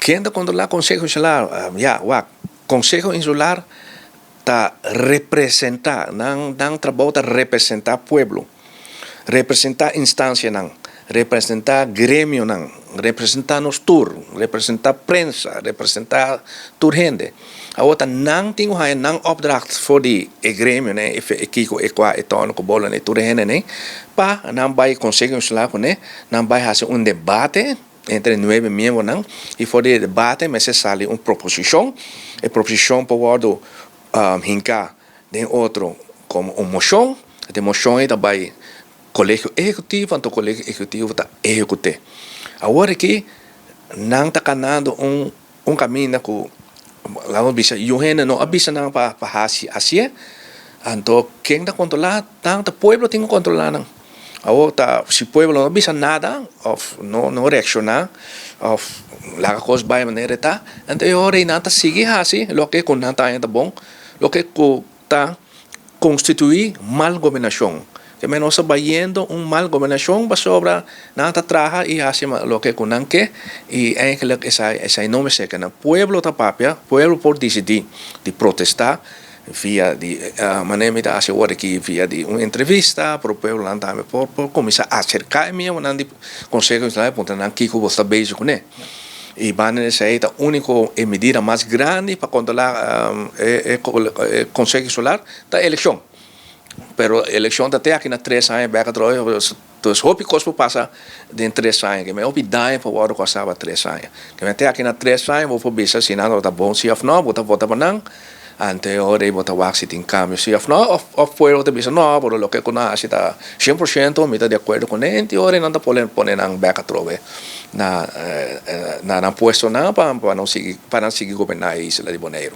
Ken ta kontrolá Konseho Insular? Ya, wak, Konseho Insular ta representá, nan nan trabou ta representá pueblo, representá instansianan, representá gremionan, representá nos tur, representá prensa, representá tur hende. Awor ta nan tin ku haña nan opdracht for di e gremionan, e kiko, e kua, e tòno ku bolo, e tur e hendenan, pa nan bai Konseho Insular kuné, nan bai hasi un debate entre nuebe miembronan i for di e debate mester sali un proposishon. E proposishon por wòrdu hinká den otro komo un moshon. E moshon ei ta bai Kolegio Ehekutivo, anto Kolegio Ehekutivo ta ehekut'é. Awor aki nan ta kanando un un kaminda ku laga nos bisa yu hende no a bisa nan pa hasi asié, anto ken ta kontrolá nan? Ta pueblo tin ku kontrolá nan. Awor ta si pueblo no bisa nada òf no reakshoná òf laga kos bai manera e ta, anto e ora ei nan ta sigui hasi loke ku nan ta haña ta bon, loke ku ta konstituí mal gobernashon. Ke men nos ta bayendo un mal gobernashon pasobra nan ta traha i hasi loke ku nan ke i eigenlik esei esei no mester ke nan. Pueblo ta papia, pueblo por disidí di protestá via di manera mi ta hasi awor aki via di un entrevista pero pueblonan tambe por por kuminsá aserká e miembronan di Konseho Insular i puntra nan kiko bo sta bezig kuné. I banda di esei ta úniko e medida mas grandi pa kontrolá e Konseho Insular ta elekshon. Pero elekshon ta te aki na 3 aña bèk atrobe. Dus hopi kos por pasa den 3 aña. Ke men hopi daño por wòrdu kòsá pa 3 aña. Ke men te aki na 3 aña bo por bisa si nan tabata bon si òf nò, bo ta vota pa nan. Ante ora ei bo ta wak si tin kambio si òf nò, òf pueblo ta bisa nò, pero loke ku nan hasi ta 100% mi ta di akuerdo kuné. Enti ora ei nan ta pone nan bèk atrobe na nan puestonan pa nan sigui goberná e isla di Boneiru.